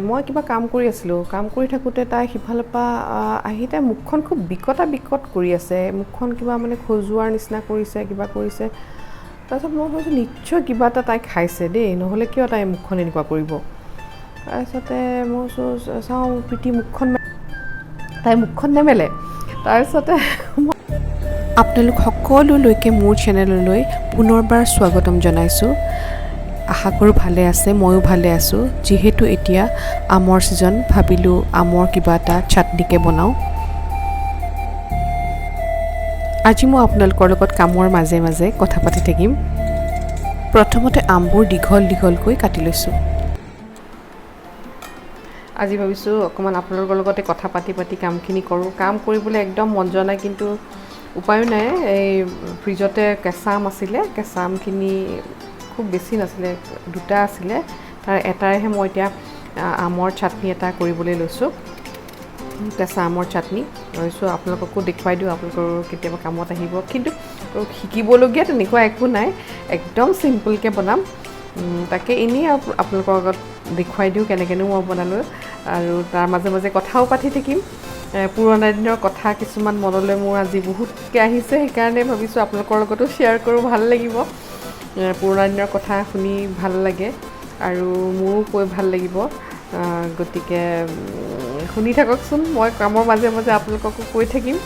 মই কিবা কাম কৰি আছিলোঁ। কাম কৰি থাকোঁতে তাই সিফালৰ পৰা আহি তাই মুখখন খুব বিকটা বিকট কৰি আছে, মুখখন কিবা মানে খজুৱাৰ নিচিনা কৰিছে, কিবা কৰিছে। তাৰপিছত মই ভাবিছোঁ নিশ্চয় কিবা এটা তাই খাইছে দেই, নহ'লে কিয় তাই মুখখন এনেকুৱা কৰিব। তাৰপিছতে মই কৈছোঁ চাওঁ প্ৰীতি মুখখন, তাই মুখখন নেমেলে। তাৰপিছতে আপোনালোক সকলোলৈকে মোৰ চেনেললৈ পুনৰবাৰ স্বাগতম জনাইছোঁ। আশা কৰোঁ ভালে আছে, ময়ো ভালে আছোঁ। যিহেতু এতিয়া আমৰ ছিজন, ভাবিলোঁ আমৰ কিবা এটা চাটনিকে বনাওঁ। আজি মই আপোনালোকৰ লগত কামৰ মাজে মাজে কথা পাতি থাকিম। প্ৰথমতে আমবোৰ দীঘল দীঘলকৈ কাটি লৈছোঁ। আজি ভাবিছোঁ অকণমান আপোনালোকৰ লগতে কথা পাতি পাতি কামখিনি কৰোঁ। কাম কৰিবলৈ একদম মন যোৱা নাই, কিন্তু উপায়ো নাই। এই ফ্ৰিজতে কেঁচা আম আছিলে, কেঁচা আমখিনি খুব বেছি নাছিলে, দুটা আছিলে, তাৰ এটাৰেহে মই এতিয়া আমৰ চাটনি এটা কৰিবলৈ লৈছোঁ। কেঁচা আমৰ চাটনি ভাবিছোঁ আপোনালোককো দেখুৱাই দিওঁ, আপোনালোকৰো কেতিয়াবা কামত আহিব। কিন্তু শিকিবলগীয়া তেনেকুৱা একো নাই, একদম চিম্পুলকৈ বনাম। তাকে এনেই আপোনালোকৰ আগত দেখুৱাই দিওঁ কেনেকৈনো মই বনালোঁ, আৰু তাৰ মাজে মাজে কথাও পাতি থাকিম। পুৰণা দিনৰ কথা কিছুমান মনলৈ মোৰ আজি বহুতকৈ আহিছে, সেইকাৰণে ভাবিছোঁ আপোনালোকৰ লগতো শ্বেয়াৰ কৰোঁ, ভাল লাগিব। পুৰণা দিনৰ কথা শুনি ভাল লাগে আৰু মোৰো কৈ ভাল লাগিব। গতিকে শুনি থাককচোন, মই কামৰ মাজে মাজে আপোনালোককো কৈ থাকিম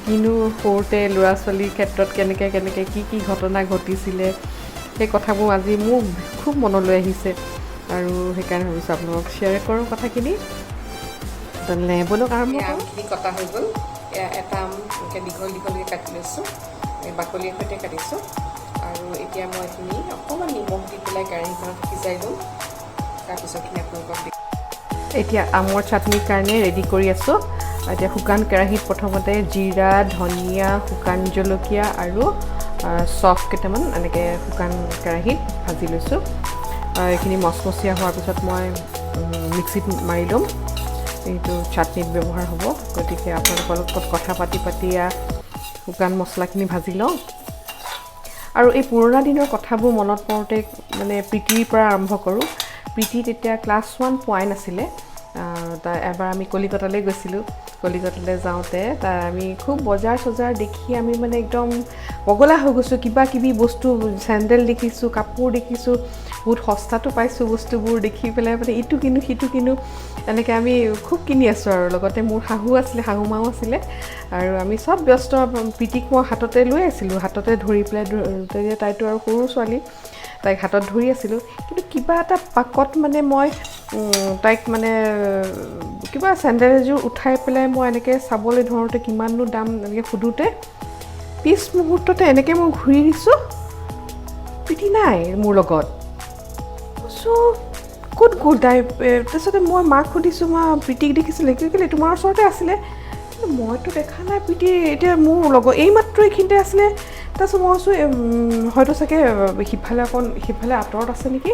কিনো সৰুতে ল'ৰা ছোৱালীৰ ক্ষেত্ৰত কেনেকৈ কেনেকৈ কি কি ঘটনা ঘটিছিলে, সেই কথাবোৰ আজি মোৰ খুব মনলৈ আহিছে আৰু সেইকাৰণে ভাবিছোঁ আপোনালোকক শ্বেয়াৰ কৰোঁ কথাখিনি। তেনেহ'লে ব'লক আৰম্ভ কৰোঁ। আমখিনি কটা হৈ গ'ল। এটা আম এনেকৈ দীঘল দীঘলকৈ কাটি লৈছোঁ, বাকলিৰ সৈতে কাটিছোঁ। আৰু এতিয়া মই এইখিনি অকণমান নিমখ দি পেলাই কেৰাহীখনত সিজাই ল'ম, তাৰপিছতখিনি আপোনালোকক। এতিয়া আমৰ চাটনিৰ কাৰণে ৰেডি কৰি আছোঁ। এতিয়া শুকান কেৰাহীত প্ৰথমতে জিৰা, ধনিয়া, শুকান জলকীয়া আৰু চফ কেইটামান এনেকৈ শুকান কেৰাহীত ভাজি লৈছোঁ। এইখিনি মচমচীয়া হোৱাৰ পিছত মই মিক্সিত মাৰি ল'ম, এইটো চাটনিত ব্যৱহাৰ হ'ব। গতিকে আপোনালোকৰ লগত কথা পাতি পাতি শুকান মছলাখিনি ভাজি লওঁ। আৰু এই পুৰণা দিনৰ কথাবোৰ মনত পৰোঁতে মানে প্ৰীতিৰ পৰা আৰম্ভ কৰোঁ। প্ৰীতি তেতিয়া ক্লাছ 1 পোৱাই নাছিলে। তাৰ এবাৰ আমি কলিকতালৈ গৈছিলোঁ। কলিকতালৈ যাওঁতে তাৰ আমি খুব বজাৰ চজাৰ দেখি আমি মানে একদম পগলা হৈ গৈছোঁ। কিবা কিবি বস্তু, চেণ্ডেল দেখিছোঁ, কাপোৰ দেখিছোঁ, বহুত সস্তাটো পাইছোঁ। বস্তুবোৰ দেখি পেলাই মানে ইটো কিনো সিটো কিনো এনেকৈ আমি খুব কিনি আছোঁ। আৰু লগতে মোৰ শাহু আছিলে, শাহু মাও আছিলে, আৰু আমি চব ব্যস্ত। প্ৰীতিক মই হাততে লৈ আছিলোঁ, হাততে ধৰি পেলাই, তেতিয়া তাইতো আৰু সৰু ছোৱালী, তাইক হাতত ধৰি আছিলোঁ। কিন্তু কিবা এটা পাকত মানে মই তাইক মানে কিবা চেণ্ডেল এযোৰ উঠাই পেলাই মই এনেকৈ চাবলৈ ধৰোঁতে কিমাননো দাম এনেকৈ সোধোঁতে পিছ মুহূৰ্ততে এনেকৈ মই ঘূৰি দিছোঁ, প্ৰীতি নাই মোৰ লগত। কৈছোঁ ক'ত গ'ল তাই? তাৰপিছতে মই মাক সুধিছোঁ, মা প্ৰীতিক দেখিছিলে কি? কেলৈ তোমাৰ ওচৰতে আছিলে, কিন্তু মইতো দেখা নাই প্ৰীতি, এতিয়া মোৰ লগত এইমাত্ৰ এইখিনিতে আছিলে। তাৰপিছত মই কৈছোঁ হয়তো চাগে সিফালে অকণ সিফালে আঁতৰত আছে নেকি।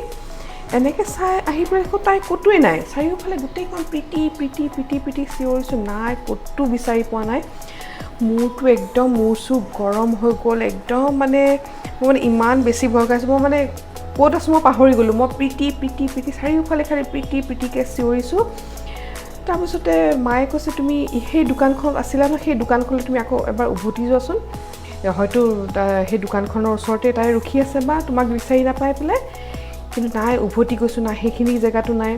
এনেকৈ চাই আহি পেলাই দেখোঁ তাই ক'তোৱেই নাই। চাৰিওফালে গোটেইখন প্ৰীতি প্ৰীতি প্ৰীতি প্ৰীতি চিঞৰিছোঁ, নাই, ক'তো বিচাৰি পোৱা নাই। মোৰতো একদম মূৰ চুৰ গৰম হৈ গ'ল একদম, মানে মই মানে ইমান বেছি ভয় খাইছোঁ, মই মানে ক'ত আছোঁ মই পাহৰি গ'লোঁ। মই প্ৰীতি প্ৰীতি প্ৰীতি চাৰিওফালে খালি প্ৰীতি প্ৰীতিকৈ চিঞৰিছোঁ। তাৰপিছতে মায়ে কৈছে তুমি সেই দোকানখন আছিলা ন, সেই দোকানখনলৈ তুমি আকৌ এবাৰ উভতি যোৱাচোন, হয়তো সেই দোকানখনৰ ওচৰতে তাই ৰখি আছে বা তোমাক বিচাৰি নাপাই পেলাই। কিন্তু নাই, উভতি গৈছোঁ, নাই, সেইখিনি জেগাতো নাই।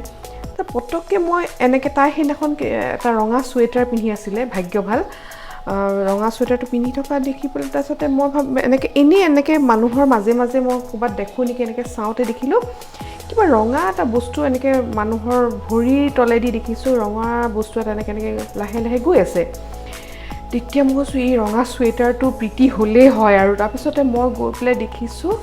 পটককৈ মই এনেকৈ তাই সেইদিনাখন এটা ৰঙা চুৱেটাৰ পিন্ধি আছিলে, ভাগ্য ভাল, ৰঙা চুৱেটাৰটো পিন্ধি থকা দেখি পেলাই তাৰপিছতে মই এনেকৈ এনেই এনেকৈ মানুহৰ মাজে মাজে মই ক'ৰবাত দেখোঁ নেকি এনেকৈ চাওঁতে দেখিলোঁ কিবা ৰঙা এটা বস্তু এনেকৈ মানুহৰ ভৰিৰ তলেদি দেখিছোঁ ৰঙা বস্তু এটা এনেকৈ এনেকৈ লাহে লাহে গৈ আছে। তেতিয়া মই কৈছোঁ এই ৰঙা চুৱেটাৰটো প্ৰীতি হ'লেই হয়। আৰু তাৰপিছতে মই গৈ পেলাই দেখিছোঁ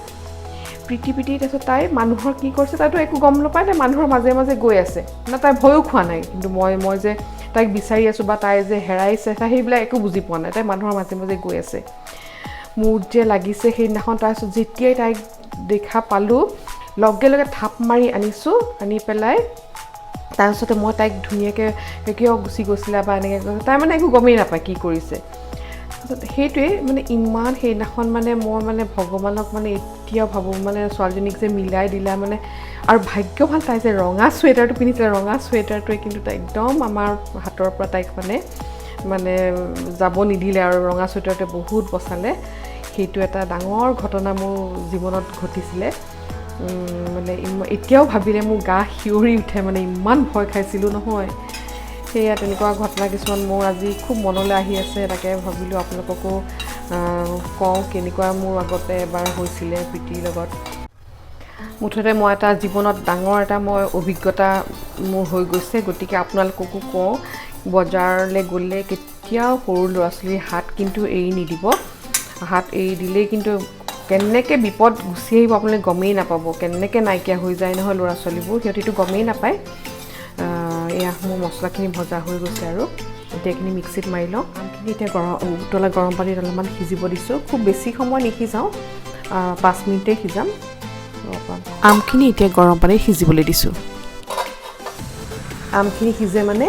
প্ৰীতি প্ৰীতি। তাৰপিছত তাই মানুহৰ কি কৰিছে তাইতো একো গম নাপায়, তাই মানুহৰ মাজে মাজে গৈ আছে না, তাই ভয়ো খোৱা নাই। কিন্তু মই যে তাইক বিচাৰি আছোঁ বা তাই যে হেৰাইছে, তাই সেইবিলাক একো বুজি পোৱা নাই, তাই মানুহৰ মাজে মাজে গৈ আছে। মোৰ যে লাগিছে সেইদিনাখন। তাৰপিছত যেতিয়াই তাইক দেখা পালোঁ লগে লগে থাপ মাৰি আনিছোঁ, আনি পেলাই তাৰপিছতে মই তাইক ধুনীয়াকৈ কিয় গুচি গৈছিলা বা এনেকৈ, তাই মানে একো গমেই নাপায় কি কৰিছে। তাৰপিছত সেইটোৱেই মানে ইমান সেইদিনাখন মানে মই মানে ভগৱানক মানে এতিয়াও ভাবোঁ মানে ছোৱালীজনীক যে মিলাই দিলা মানে। আৰু ভাগ্য ভাল তাই যে ৰঙা চুৱেটাৰটো পিন্ধিছিলে, ৰঙা চুৱেটাৰটোৱে কিন্তু তাই একদম আমাৰ হাতৰ পৰা তাইক মানে মানে যাব নিদিলে আৰু ৰঙা চুৱেটাৰটোৱে বহুত বচালে। সেইটো এটা ডাঙৰ ঘটনা মোৰ জীৱনত ঘটিছিলে। মানে এতিয়াও ভাবিলে মোৰ গা শিয়ৰি উঠে, মানে ইমান ভয় খাইছিলোঁ নহয়। সেয়া তেনেকুৱা ঘটনা কিছুমান মোৰ আজি খুব মনলৈ আহি আছে, তাকে ভাবিলোঁ আপোনালোককো কওঁ কেনেকুৱা মোৰ আগতে এবাৰ হৈছিলে প্ৰীতিৰ লগত। মুঠতে মই এটা জীৱনত ডাঙৰ এটা মই অভিজ্ঞতা মোৰ হৈ গৈছে, গতিকে আপোনালোককো কওঁ বজাৰলৈ গ'লে কেতিয়াও সৰু ল'ৰা ছোৱালীৰ হাত কিন্তু এৰি নিদিব। হাত এৰি দিলেই কিন্তু কেনেকৈ বিপদ গুচি আহিব আপোনালোকে গমেই নাপাব, কেনেকৈ নাইকিয়া হৈ যায় নহয় ল'ৰা ছোৱালীবোৰ, সিহঁতিতো গমেই নাপায়। এয়া মোৰ মছলাখিনি ভজা হৈ গৈছে আৰু এতিয়া এইখিনি মিক্সিত মাৰি লওঁ। আমখিনি এতিয়া উতলা গৰম পানীত অলপমান সিজিব দিছোঁ, খুব বেছি সময় নিসিজাওঁ, 5 মিনিটেই সিজাম। আমখিনি এতিয়া গৰম পানীত সিজিবলৈ দিছোঁ। আমখিনি সিজে মানে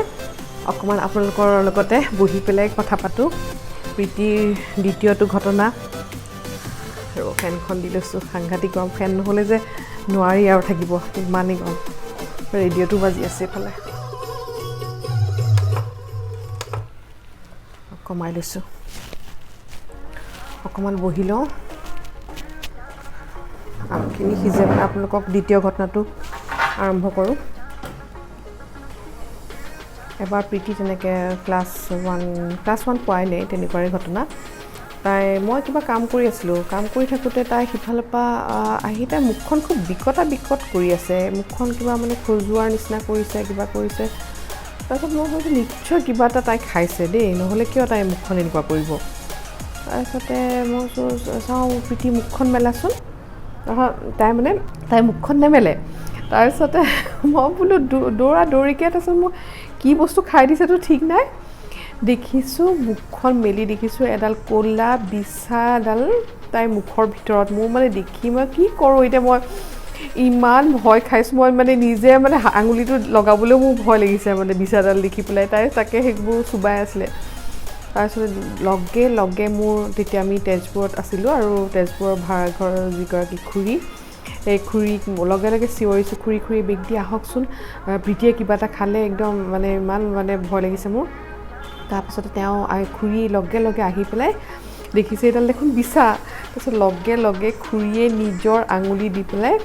অকণমান আপোনালোকৰ লগতে বহি পেলাই কথা পাতোঁ। প্ৰীতিৰ দ্বিতীয়টো ঘটনা। আৰু ফেনখন দি লৈছোঁ, সাংঘাতিক গৰম, ফেন নহ'লে যে নোৱাৰি আৰু থাকিব, ইমানেই গৰম। ৰেডিঅ'টো বাজি আছে এইফালে, কমাই লৈছোঁ, অকণমান বহি লওঁ। আমখিনি সিজে মানে আপোনালোকক দ্বিতীয় ঘটনাটো আৰম্ভ কৰোঁ। এবাৰ প্ৰীতি তেনেকৈ ক্লাছ ওৱান পোৱাই নাই, তেনেকুৱাৰে ঘটনা। তাই মই কিবা কাম কৰি আছিলোঁ, কাম কৰি থাকোঁতে তাই সিফালৰ পৰা আহি তাই মুখখন খুব বিকটা বিকট কৰি আছে, মুখখন কিবা মানে খজুৱাৰ নিচিনা কৰিছে, কিবা কৰিছে। তাৰপিছত মই ভাবিছোঁ নিশ্চয় কিবা এটা তাই খাইছে দেই, নহ'লে কিয় তাই মুখখন এনেকুৱা কৰিব। তাৰপিছতে মই চাওঁ প্ৰীতি মুখখন মেলাচোন, তাই মানে তাই মুখখন নেমেলে। তাৰপিছতে মই বোলো দৌৰা দৌৰিকৈ, তাৰপিছত মই কি বস্তু খাই দিছেতো ঠিক নাই, দেখিছোঁ মুখখন মেলি দেখিছোঁ এডাল ক'লা বিছা এডাল তাইৰ মুখৰ ভিতৰত। মোৰ মানে দেখি মই কি কৰোঁ এতিয়া, মই ইমান ভয় খাইছোঁ, মই মানে নিজে মানে আঙুলিটো লগাবলৈও মোৰ ভয় লাগিছে মানে বিছাডাল দেখি পেলাই। তাই তাকে সেইবোৰ চোবাই আছিলে। তাৰপিছত লগে লগে মোৰ তেতিয়া আমি তেজপুৰত আছিলোঁ আৰু তেজপুৰৰ ভাড়াঘৰৰ যিগৰাকী খুৰী, এই খুৰীক লগে লগে চিঞৰিছোঁ, খুৰী খুৰী বেগ দি আহকচোন, প্ৰীতিয়ে কিবা এটা খালে, একদম মানে ইমান মানে ভয় লাগিছে মোৰ। তাৰপিছতে তেওঁ খুৰী লগে লগে আহি পেলাই দেখিছে এইডাল দেখোন বিছা। তাৰপিছত লগে লগে খুৰীয়ে নিজৰ আঙুলি দি পেলাই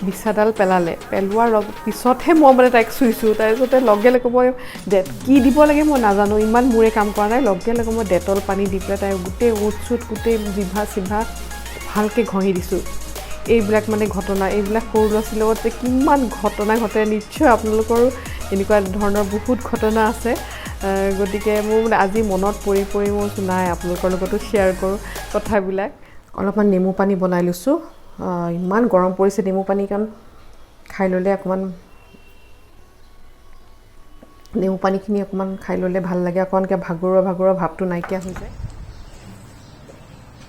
বিছাডাল পেলালে। পেলোৱাৰ পিছতহে মই মানে তাইক চুইছোঁ। তাৰপিছতে লগে লগে মই কি দিব লাগে মই নাজানো, ইমান মোৰে কাম কৰা নাই, লগে লগে মই ডেটল পানী দি পেলাই তাইৰ গোটেই ওঁঠ চোট গোটেই জিভা চিভা ভালকৈ ঘঁহি দিছোঁ। এইবিলাক মানে ঘটনা, এইবিলাক সৰু ল'ৰা ছোৱালীৰ লগত যে কিমান ঘটনা ঘটে, নিশ্চয় আপোনালোকৰো এনেকুৱা ধৰণৰ বহুত ঘটনা আছে। গতিকে মোৰ মানে আজি মনত পৰি পৰি মই কৈছোঁ নাই আপোনালোকৰ লগতো শ্বেয়াৰ কৰোঁ কথাবিলাক। অলপমান নেমু পানী বনাই লৈছোঁ, ইমান গৰম পৰিছে, নেমু পানীকণ খাই ল'লে অকণমান, নেমু পানীখিনি অকণমান খাই ল'লে ভাল লাগে, অকণমান কিবা ভাগৰুৱা ভাগৰুৱা ভাৱটো নাইকিয়া হৈ যায়।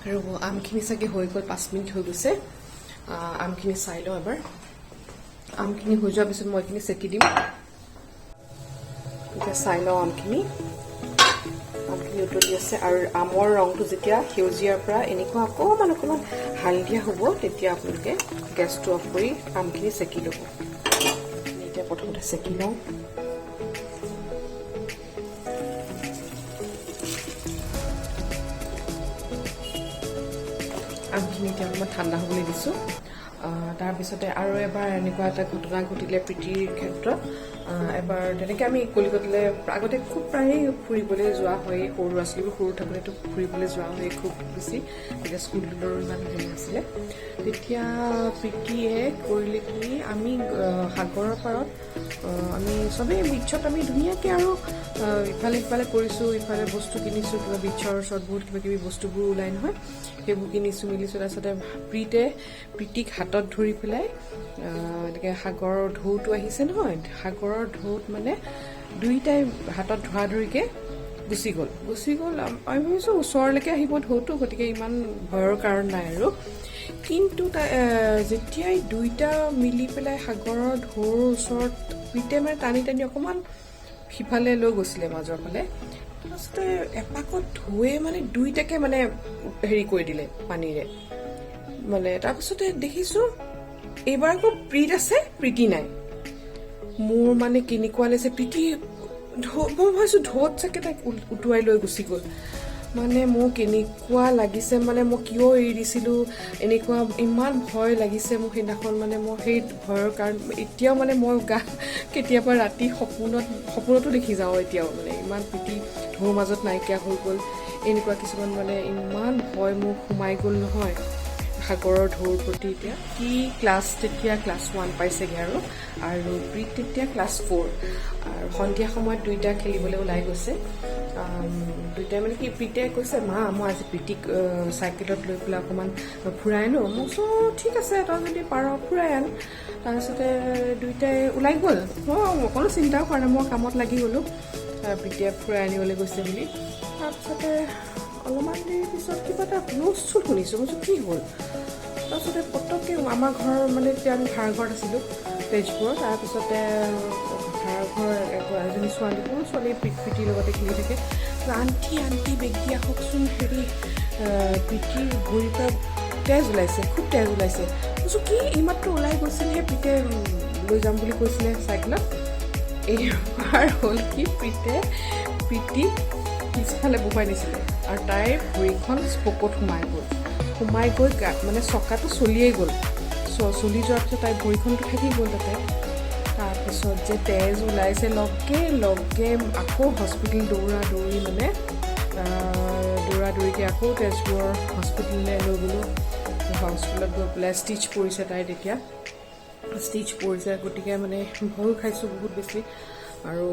আৰু আমখিনি চাগে হৈ গ'ল, 5 মিনিট হৈ গৈছে। আমখিনি চাই লওঁ এবাৰ। আমখিনি হৈ যোৱাৰ পিছত মই এইখিনি চেকি দিম। এতিয়া চাই লওঁ আমখিনি, আমখিনি উতলি আছে আৰু আমৰ ৰংটো যেতিয়া সেউজীয়াৰ পৰা এনেকুৱা অকণমান অকণমান হালধীয়া হ'ব, তেতিয়া আপোনালোকে গেছটো অফ কৰি আমখিনি চেকি ল'ব। এতিয়া প্ৰথমতে চেকি লওঁ। আমখিনি এতিয়া অকণমান ঠাণ্ডা হ'বলৈ দিছোঁ। তাৰপিছতে আৰু এবাৰ এনেকুৱা এটা ঘটনা ঘটিলে প্ৰীতিৰ ক্ষেত্ৰত। এবাৰ তেনেকৈ আমি কলিকতালৈ আগতে খুব প্ৰায়ে ফুৰিবলৈ যোৱা হয়, সৰু ল'ৰা ছোৱালীবোৰ সৰু থাকোঁতেতো ফুৰিবলৈ যোৱা হয় খুব বেছি, তেতিয়া স্কুলৰো ইমান হেৰি নাছিলে। তেতিয়া প্ৰীতিয়ে কৰিলে কি, আমি সাগৰৰ পাৰত আমি চবেই বিচত আমি ধুনীয়াকৈ আৰু ইফালে সিফালে কৰিছোঁ, ইফালে বস্তু কিনিছোঁ, কিবা বিচৰ ওচৰত বহুত কিবা কিবি বস্তুবোৰ ওলাই নহয়, সেইবোৰ কিনিছোঁ মেলিছোঁ। তাৰপিছতে প্ৰীতিক হাতত ধৰি পেলাই এনেকৈ সাগৰৰ ঢৌটো আহিছে নহয়, সাগৰৰ ঢৌত মানে দুইটাই হাতত ধৰা ধৰিকৈ গুচি গ'ল, গুচি গ'ল। আমি ভাবিছোঁ ওচৰলৈকে আহিব ঢৌটো, গতিকে ইমান ভয়ৰ কাৰণ নাই আৰু। কিন্তু যেতিয়াই দুইটা মিলি পেলাই সাগৰৰ ঢৌৰ ওচৰত প্ৰীতিয়ে মানে টানি টানি অকণমান সিফালে লৈ গৈছিলে মাজৰ ফালে, তাৰপাছতে এপাকত ঢৌৱে মানে দুইটাকে মানে হেৰি কৰি দিলে পানীৰে মানে। তাৰপাছতে দেখিছোঁ এইবাৰ আকৌ প্ৰীত আছে, প্ৰীতি নাই। মোৰ মানে কেনেকুৱা লাগিছে, প্ৰীতি মই ভাবিছোঁ ঢৌত চাগে তাইক উটুৱাই লৈ গুচি গ'ল। মানে মোৰ কেনেকুৱা লাগিছে, মানে মই কিয় এৰি দিছিলোঁ, এনেকুৱা ইমান ভয় লাগিছে মোৰ সেইদিনাখন। মানে মই সেই ভয়ৰ কাৰণ এতিয়াও মানে মই গা কেতিয়াবা ৰাতি সপোনতো দেখি যাওঁ এতিয়াও, মানে ইমান প্ৰীতি ঢৌৰ মাজত নাইকিয়া হৈ গ'ল, এনেকুৱা কিছুমান মানে ইমান ভয় মোৰ সোমাই গ'ল নহয় সাগৰৰ ঢৌৰ প্ৰতি। এতিয়া কি ক্লাছ, তেতিয়া ক্লাছ 1 পাইছেগৈ আৰু, আৰু প্ৰীত তেতিয়া ক্লাছ 4। আৰু সন্ধিয়া সময়ত দুইটা খেলিবলৈ ওলাই গৈছে। দুইটাই মানে কি, প্ৰীতে কৈছে মা মই আজি প্ৰীতিক চাইকেলত লৈ পেলাই অকণমান ফুৰাই আনো। মই কৈছোঁ ঠিক আছে, তই যদি পাৰ ফুৰাই আন। তাৰপিছতে দুইটাই ওলাই গ'ল, মই অকণো চিন্তাও কৰা নাই, মই কামত লাগি গ'লোঁ, প্ৰীতিয়ে ফুৰাই আনিবলৈ গৈছে বুলি। তাৰপিছতে অলপমান দেৰি পিছত কিবা এটা হুলস্থুল শুনিছোঁ, মই কৈছোঁ কি হ'ল। তাৰপিছতে পটককৈ আমাৰ ঘৰৰ, মানে তেতিয়া আমি ভাড়া ঘৰত আছিলোঁ তেজপুৰৰ, তাৰপিছতে ভাড়া ঘৰৰ এজনী ছোৱালী, সৰু ছোৱালী প্ৰীতিৰ লগতে খেলি থাকে। আণ্টি আণ্টি বেগী আহকচোন, হেৰি প্ৰীতিৰ ভৰিৰ পৰা তেজ ওলাইছে, খুব তেজ ওলাইছে। কৈছোঁ কি এইমাত্ৰ ওলাই গৈছিলহে, প্ৰীতে লৈ যাম বুলি কৈছিলে চাইকেলত। এইবাৰ হ'ল কি, প্ৰীতে প্ৰীতিক পিছফালে বহুৱাই নিছিলে আৰু তাইৰ ভৰিখন স্পকত সোমাই গ'ল। সোমাই গৈ মানে চকাটো চলিয়েই গ'ল। চলি যোৱাৰ পিছত তাইৰ ভৰিখনটো থাকি গ'ল তাতে। তাৰপিছত যে তেজ ওলাইছে লগে লগে আকৌ হস্পিটেল দৌৰা দৌৰি, মানে দৌৰা দৌৰিকৈ আকৌ তেজপুৰৰ হস্পিটেললৈ লৈ গ'লোঁ। হস্পিটেলত গৈ পেলাই ষ্টিচ পৰিছে তাইৰ, তেতিয়া ষ্টিচ পৰিছে, গতিকে মানে ভয়ো খাইছোঁ বহুত বেছি। আৰু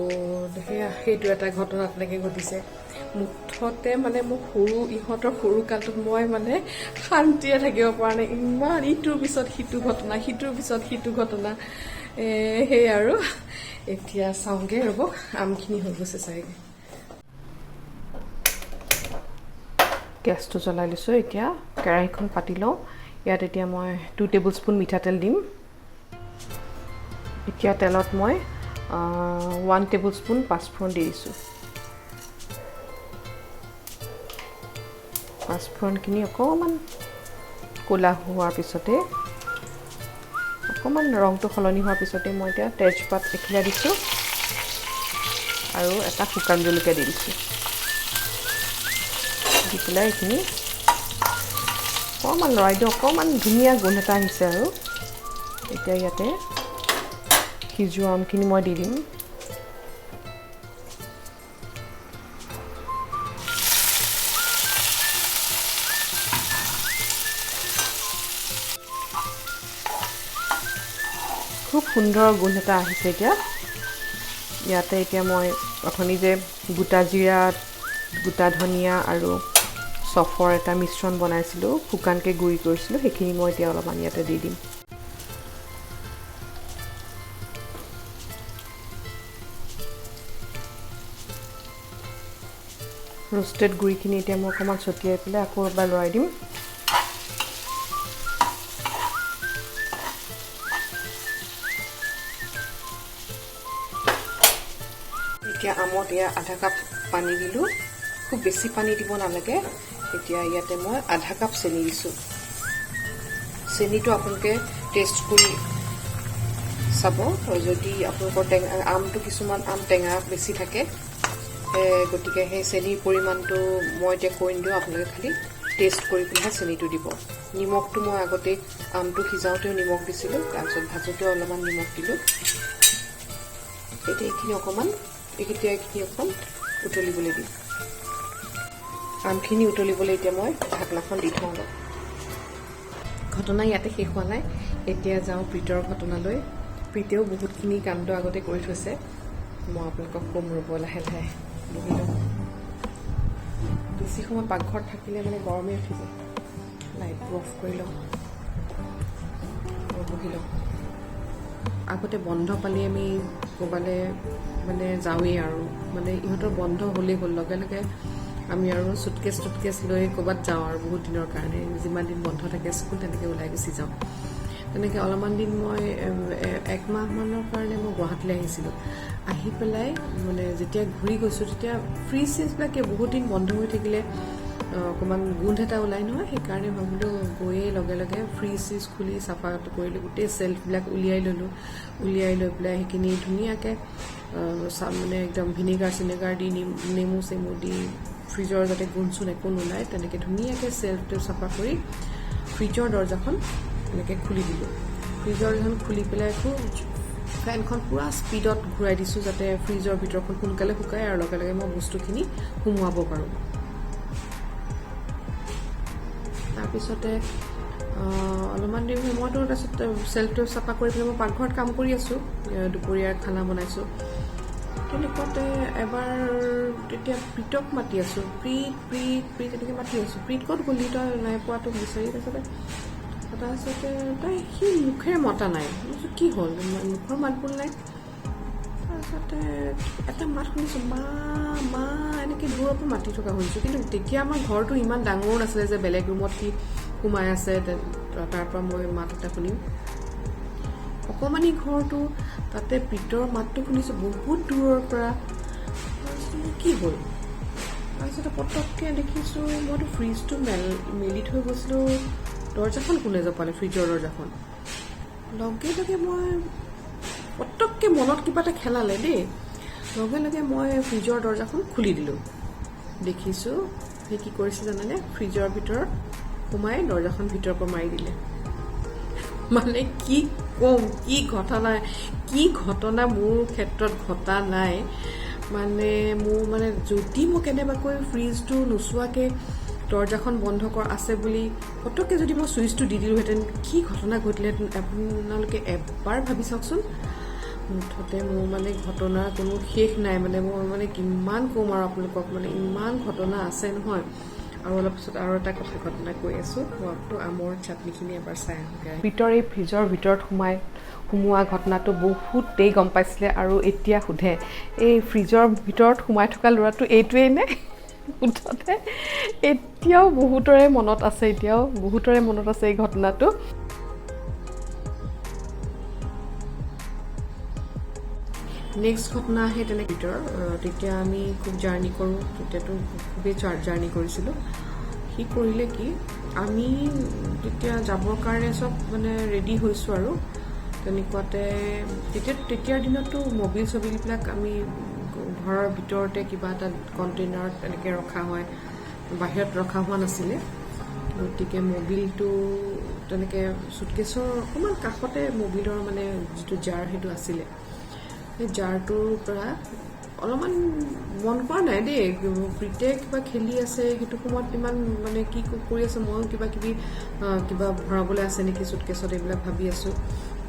সেয়া সেইটো এটা ঘটনা তেনেকৈ ঘটিছে। মুঠতে মানে মোৰ সৰু, ইহঁতৰ সৰু কালটোত মই মানে শান্তিৰে থাকিব পৰা নাই, ইমান ইটোৰ পিছত সিটো ঘটনা, সিটোৰ পিছত সিটো ঘটনা। সেই আৰু এতিয়া চাওঁগৈ ৰ'ব, আমখিনি হৈ গৈছে চাগে। গেছটো জ্বলাই লৈছোঁ, এতিয়া কেৰাহীখন পাতি লওঁ। ইয়াত এতিয়া মই 2 টেবুল স্পুন মিঠাতেল দিম। এতিয়া তেলত মই 1 টেবুল স্পুন পাঁচফোৰণ দি দিছোঁ। পাঁচফোৰণখিনি অকণমান ক'লা হোৱাৰ পিছতে, অকণমান ৰংটো সলনি হোৱাৰ পিছতে মই এতিয়া তেজপাত এখিলা দিছোঁ আৰু এটা শুকান জলকীয়া দি দিছোঁ। দি পেলাই এইখিনি অকণমান লৰাই দিওঁ, অকণমান ধুনীয়া গোন্ধ এটা আহিছে। আৰু এতিয়া ইয়াতে সিজোৱা আমখিনি মই দি দিম। খুব সুন্দৰ গোন্ধ এটা আহিছে। এতিয়া ইয়াতে এতিয়া মই অথনি যে গোটা জিৰা, গোটা ধনিয়া আৰু চফৰ এটা মিশ্ৰণ বনাইছিলোঁ, শুকানকৈ গুড়ি কৰিছিলোঁ, সেইখিনি মই এতিয়া অলপমান ইয়াতে দি দিম। ৰোষ্টেড গুড়িখিনি এতিয়া মই অকণমান ছটিয়াই পেলাই আকৌ এবাৰ লৰাই দিম। এতিয়া আমত এয়া আধা কাপ পানী দিলোঁ, খুব বেছি পানী দিব নালাগে। এতিয়া ইয়াতে মই আধা কাপ চেনি দিছোঁ। চেনিটো আপোনালোকে টেষ্ট কৰি চাব, যদি আপোনালোকৰ টেঙা আমটো, কিছুমান আম টেঙা বেছি থাকে, গতিকে সেই চেনিৰ পৰিমাণটো মই এতিয়া কৈ নিদিওঁ, আপোনালোকে খালি টেষ্ট কৰি পেলাইহে চেনিটো দিব। নিমখটো মই আগতে আমটো সিজাওঁতেও নিমখ দিছিলোঁ, তাৰপিছত ভাজোঁতেও অলপমান নিমখ দিলোঁ। এতিয়া এইখিনি অকণমান উতলিবলৈ দিম। আমখিনি উতলিবলৈ এতিয়া মই ঢাকনাখন দি থওঁ অলপ। ঘটনা ইয়াতে শেষ হোৱা নাই, এতিয়া যাওঁ প্ৰীতৰ ঘটনালৈ। প্ৰীতেও বহুতখিনি কাণ্ড আগতে কৰি থৈছে, মই আপোনালোকক ক'ম ৰ'ব, লাহে লাহে বহি লওঁ। বেছি সময় পাকঘৰত থাকিলে মানে গৰমেই উঠি যায়। লাইটবোৰ অফ কৰি লওঁ, বহি লওঁ। আগতে বন্ধ পালি আমি ক'ৰবালৈ মানে যাওঁৱেই আৰু, মানে ইহঁতৰ বন্ধ হ'লেই হ'ল, লগে লগে আমি আৰু চুটকেছ টুটকেছ লৈ ক'ৰবাত যাওঁ আৰু বহুত দিনৰ কাৰণে, যিমান দিন বন্ধ থাকে স্কুল তেনেকৈ ওলাই গুচি যাওঁ। তেনেকৈ অলপমান দিন মই এক মাহমানৰ কাৰণে মই গুৱাহাটীলৈ আহিছিলোঁ। আহি পেলাই মানে যেতিয়া ঘূৰি গৈছোঁ তেতিয়া ফ্ৰিজ চিজবিলাকে বহুত দিন বন্ধ হৈ থাকিলে অকণমান গোন্ধ এটা ওলাই নহয়, সেইকাৰণে ভাবিলোঁ গৈয়ে লগে লগে ফ্ৰিজ চিজ খুলি চাফা কৰিলোঁ, গোটেই চেল্ফবিলাক উলিয়াই ল'লোঁ। উলিয়াই লৈ পেলাই সেইখিনি ধুনীয়াকৈ মানে একদম ভিনেগাৰ চিনেগাৰ দি, নেমু চেমু দি, ফ্ৰিজৰ যাতে গোন্ধ চোন একো নোলায় তেনেকৈ ধুনীয়াকৈ চেল্ফটো চাফা কৰি ফ্ৰিজৰ দৰ্জাখন এনেকৈ খুলি দিলোঁ। ফ্ৰিজৰ দৰ্জাখন খুলি পেলাই খুব ফেনখন পূৰা স্পীডত ঘূৰাই দিছোঁ, যাতে ফ্ৰিজৰ ভিতৰখন সোনকালে শুকায় আৰু লগে লগে মই বস্তুখিনি সুমুৱাব পাৰোঁ। তাৰপিছতে অলপমান দেৰি মইতো তাৰপিছত চেল্ফটো চাফা কৰি পেলাই মই পাকঘৰত কাম কৰি আছোঁ, দুপৰীয়াৰ খানা বনাইছোঁ। তেনেকুৱাতে এবাৰ তেতিয়া প্ৰীতক মাতি আছোঁ, প্ৰীত প্ৰীত প্ৰীত এনেকৈ মাতি আছোঁ, প্ৰীত ক'ত গ'লি তই, নাই পোৱাটো বিচাৰি। তাৰপিছতে তাই সি মুখেৰে মতা নাই। মই কি হ'ল, মুখৰ মাত বোল নাই। তাৰপিছতে এটা মাত শুনিছোঁ, মা মা এনেকৈ দূৰৰ পৰা মাতি থকা শুনিছোঁ। কিন্তু তেতিয়া আমাৰ ঘৰটো ইমান ডাঙৰো নাছিলে যে বেলেগ ৰুমত সি সোমাই আছে তাৰ পৰা মই মাত এটা শুনিম। অকণমানি ঘৰটো, তাতে প্ৰীতৰ মাতটো শুনিছোঁ বহুত দূৰৰ পৰা। তাৰপিছত কি হ'ল, তাৰপিছতে পটককৈ দেখিছোঁ মইতো ফ্ৰিজটো মেলি থৈ গৈছিলোঁ, দৰ্জাখন কোনে জপালে, ফ্ৰিজৰ দৰ্জাখন। লগে লগে মই পটককৈ মনত কিবা এটা খেলালে দেই, লগে লগে মই ফ্ৰিজৰ দৰ্জাখন খুলি দিলোঁ। দেখিছোঁ সি কি কৰিছে জানেনে, ফ্ৰিজৰ ভিতৰত সোমাই দৰ্জাখন ভিতৰৰ পৰা মাৰি দিলে। মানে কি ক'ম, কি ঘটনা, কি ঘটনা মোৰ ক্ষেত্ৰত ঘটা নাই। মানে মোৰ মানে যদি মই কেনেবাকৈ ফ্ৰিজটো নোচোৱাকৈ দৰ্জাখন বন্ধ কৰা আছে বুলি পটককৈ যদি মই চুইচটো দি দিলোঁহেঁতেন, কি ঘটনা ঘটিলেহেঁতেন আপোনালোকে এবাৰ ভাবি চাওকচোন। মুঠতে মোৰ মানে ঘটনাৰ কোনো শেষ নাই, মানে মই মানে কিমান ক'ম আৰু আপোনালোকক, মানে ইমান ঘটনা আছে নহয়। আৰু অলপ পিছত আৰু এটা কথা ঘটনা কৈ আছোঁ। মই আকৌ আমৰ চাটনিখিনি এবাৰ চাই আহোঁগৈ। প্ৰীতৰ এই ফ্ৰিজৰ ভিতৰত সোমোৱা ঘটনাটো বহুতেই গম পাইছিলে আৰু এতিয়া সোধে, এই ফ্ৰিজৰ ভিতৰত সোমাই থকা ল'ৰাটো এইটোৱেই নে? মুঠতে এতিয়াও বহুতৰে মনত আছে, এতিয়াও বহুতৰে মনত আছে এই ঘটনাটো। নেক্সট ঘটনা আহে তেনেকৈ ভিতৰ, তেতিয়া আমি খুব জাৰ্ণি কৰোঁ, তেতিয়াতো খুবেই জাৰ্ণি কৰিছিলোঁ। সি কৰিলে কি, আমি তেতিয়া যাবৰ কাৰণে চব মানে ৰেডি হৈছোঁ আৰু তেনেকুৱাতে তেতিয়াৰ দিনততো মবিল চবিলবিলাক আমি ঘৰৰ ভিতৰতে কিবা এটা কণ্টেইনাৰত এনেকৈ ৰখা হয়, বাহিৰত ৰখা হোৱা নাছিলে। গতিকে মবিলটো তেনেকৈ চুটকেছৰ অকণমান কাষতে মবিলৰ মানে যিটো জাৰ সেইটো আছিলে, সেই জাৰটোৰ পৰা অলপমান মন কৰা নাই দেই, প্ৰীতে কিবা খেলি আছে সেইটো সময়ত ইমান মানে কি কৰি আছে, ময়ো কিবা কিবি কিবা ভৰাবলৈ আছে নেকি চুটকেছত এইবিলাক ভাবি আছোঁ,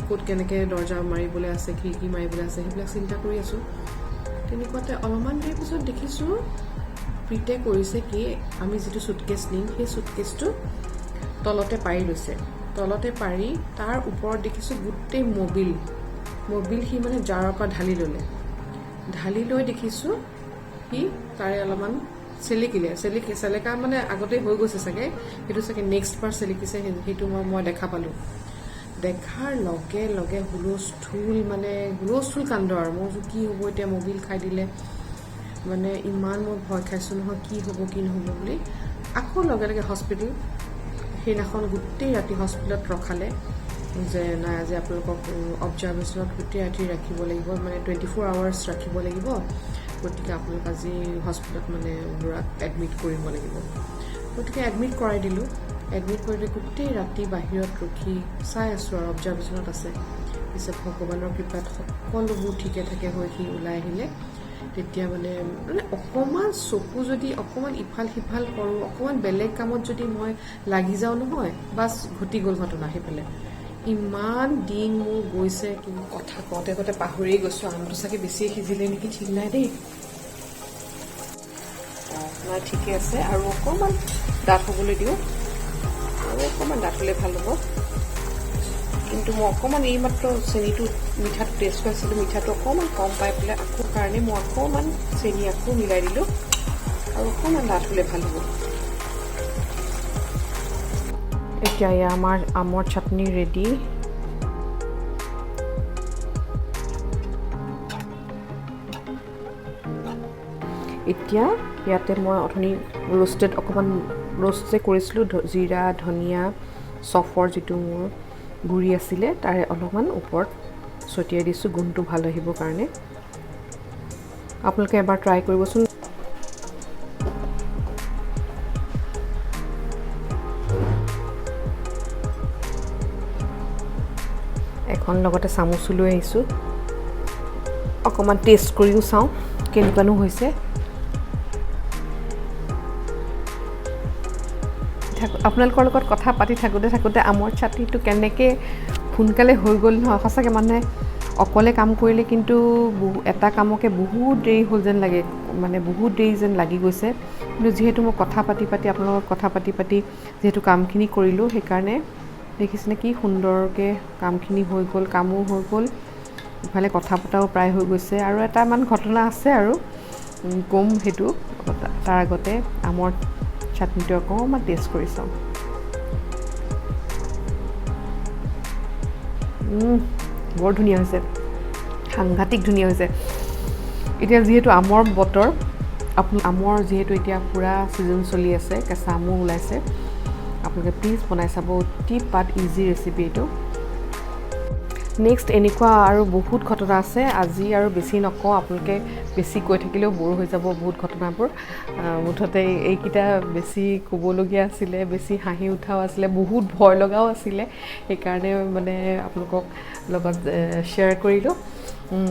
ক'ত কেনেকৈ দৰ্জা মাৰিবলৈ আছে, খিৰিকী মাৰিবলৈ আছে, সেইবিলাক চিন্তা কৰি আছোঁ। তেনেকুৱাতে অলপমান দেৰি পিছত দেখিছোঁ প্ৰীতে কৰিছে কি, আমি যিটো চুটকেছ নিম সেই চুটকেছটো তলতে পাৰি লৈছে, তলতে পাৰি তাৰ ওপৰত দেখিছোঁ গোটেই মবিল, মবিল সি মানে জাৰৰ পৰা ঢালি ল'লে, ঢালি লৈ দেখিছোঁ সি তাৰে অলপমান চেলেকিলে, চেলেকা মানে আগতেই হৈ গৈছে চাগে, সেইটো চাগে নেক্সট বাৰ চেলেকিছে, সেইটো মই দেখা পালোঁ। দেখাৰ লগে লগে হুলস্থুল, মানে হুলস্থুল কাণ্ড আৰু। মই কৈছোঁ কি হ'ব এতিয়া, মবিল খাই দিলে, মানে ইমান মই ভয় খাইছোঁ নহয়, কি হ'ব কি নহ'ব বুলি। আকৌ লগে লগে হস্পিটেল, সেইদিনাখন গোটেই ৰাতি হস্পিটেলত ৰখালে যে নাই আজি আপোনালোকক অবজাৰভেশ্যনত গোটেই ৰাতি ৰাখিব লাগিব, মানে 24 আৱাৰ্ছ ৰাখিব লাগিব, গতিকে আপোনালোক আজি হস্পিটেলত মানে ল'ৰাক এডমিট কৰিব লাগিব। গতিকে এডমিট কৰাই দিলোঁ। এডমিট কৰি দি গোটেই ৰাতি বাহিৰত ৰখি চাই আছোঁ আৰু অবজাৰভেশ্যনত আছে। পিছত ভগৱানৰ কৃপাত সকলোবোৰ ঠিকে ঠাকে হৈ সি ওলাই আহিলে। তেতিয়া মানে মানে অকণমান চকু যদি অকণমান ইফাল সিফাল কৰোঁ, অকণমান বেলেগ কামত যদি মই লাগি যাওঁ নহয়, বাছ ঘটি গ'ল ঘটনা সেইফালে। ইমান দিন মোৰ গৈছে, কিন্তু কথা কওঁতে কওঁতে পাহৰিয়ে গৈছোঁ। আমটো চাগে বেছিয়ে সিজিলে নেকি, ঠিক নাই দেই। নাই ঠিকে আছে, আৰু অকণমান ডাঠ হ'বলৈ দিওঁ, আৰু অকণমান ডাঠ হ'লে ভাল হ'ব। কিন্তু মই অকণমান এইমাত্ৰ চেনিটো মিঠাটো টেষ্ট কৰিছিলোঁ, মিঠাটো অকণমান কম পাই পেলাই আকৌ কাৰণে মই অকণমান চেনি আকৌ মিলাই দিলোঁ, আৰু অকণমান ডাঠ হ'লে ভাল হ'ব। এতিয়া এয়া আমাৰ আমৰ চাটনি ৰেডি। এতিয়া ইয়াতে মই অথনি ৰোষ্টেড অকণমান ৰোষ্ট যে কৰিছিলোঁ, জিৰা, ধনিয়া, চফৰ যিটো মোৰ গুড়ি আছিলে, তাৰে অলপমান ওপৰত ছটিয়াই দিছোঁ, গোন্ধটো ভাল আহিবৰ কাৰণে। আপোনালোকে এবাৰ ট্ৰাই কৰিবচোন। এখন লগতে চামুচো লৈ আহিছোঁ, অকণমান টেষ্ট কৰিও চাওঁ কেনেকুৱানো হৈছে। আপোনালোকৰ লগত কথা পাতি থাকোঁতে থাকোঁতে আমৰ চাটনিটো কেনেকৈ সোনকালে হৈ গ'ল নহয়। সঁচাকৈ মানে অকলে কাম কৰিলে কিন্তু এটা কামকে বহুত দেৰি হ'ল যেন লাগে, মানে বহুত দেৰি যেন লাগি গৈছে। কিন্তু যিহেতু মই কথা পাতি পাতি আপোনালোকৰ লগত কথা পাতি পাতি যিহেতু কামখিনি কৰিলোঁ, সেইকাৰণে দেখিছেনে কি সুন্দৰকৈ কামখিনি হৈ গ'ল, কামো হৈ গ'ল, ইফালে কথা পতাও প্ৰায় হৈ গৈছে। আৰু এটামান ঘটনা আছে আৰু ক'ম সেইটো, তাৰ আগতে আমৰ চাটনিটো অকণমান টেষ্ট কৰি চাওঁ। বৰ ধুনীয়া হৈছে, সাংঘাতিক ধুনীয়া হৈছে। এতিয়া যিহেতু আমৰ বতৰ, আমৰ যিহেতু এতিয়া পূৰা ছিজন চলি আছে, কেঁচা আমো ওলাইছে, আপোনালোকে প্লিজ বনাই চাব। অতি পাত ইজি ৰেচিপি এইটো। নেক্সট এনেকুৱা আৰু বহুত ঘটনা আছে, আজি আৰু বেছি নকওঁ, আপোনালোকে বেছি কৈ থাকিলেও ব'ৰ হৈ যাব বহুত ঘটনাবোৰ। মুঠতে এইকেইটা বেছি ক'বলগীয়া আছিলে, বেছি হাঁহি উঠাও আছিলে, বহুত ভয় লগাও আছিলে, সেইকাৰণে মানে আপোনালোকক লগত শ্বেয়াৰ কৰিলোঁ।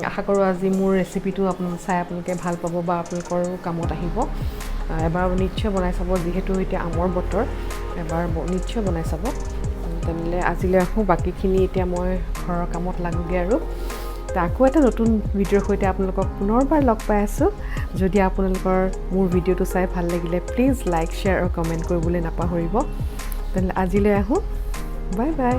আশা কৰোঁ আজি মোৰ ৰেচিপিটো চাই আপোনালোকে ভাল পাব বা আপোনালোকৰো কামত আহিব। এবাৰ নিশ্চয় বনাই চাব, যিহেতু এতিয়া আমৰ বতৰ, এবাৰ নিশ্চয় বনাই চাব। তেনেহ'লে আজিলৈ আহোঁ, বাকীখিনি এতিয়া মই ঘৰৰ কামত লাগোঁগৈ আৰু। আকৌ এটা নতুন ভিডিঅ'ৰ সৈতে আপোনালোকক পুনৰবাৰ লগ পাই আছোঁ। যদি আপোনালোকৰ মোৰ ভিডিঅ'টো চাই ভাল লাগিলে প্লিজ লাইক, শ্বেয়াৰ আৰু কমেণ্ট কৰিবলৈ নাপাহৰিব। তেনেহ'লে আজিলৈ আহোঁ, বাই বাই।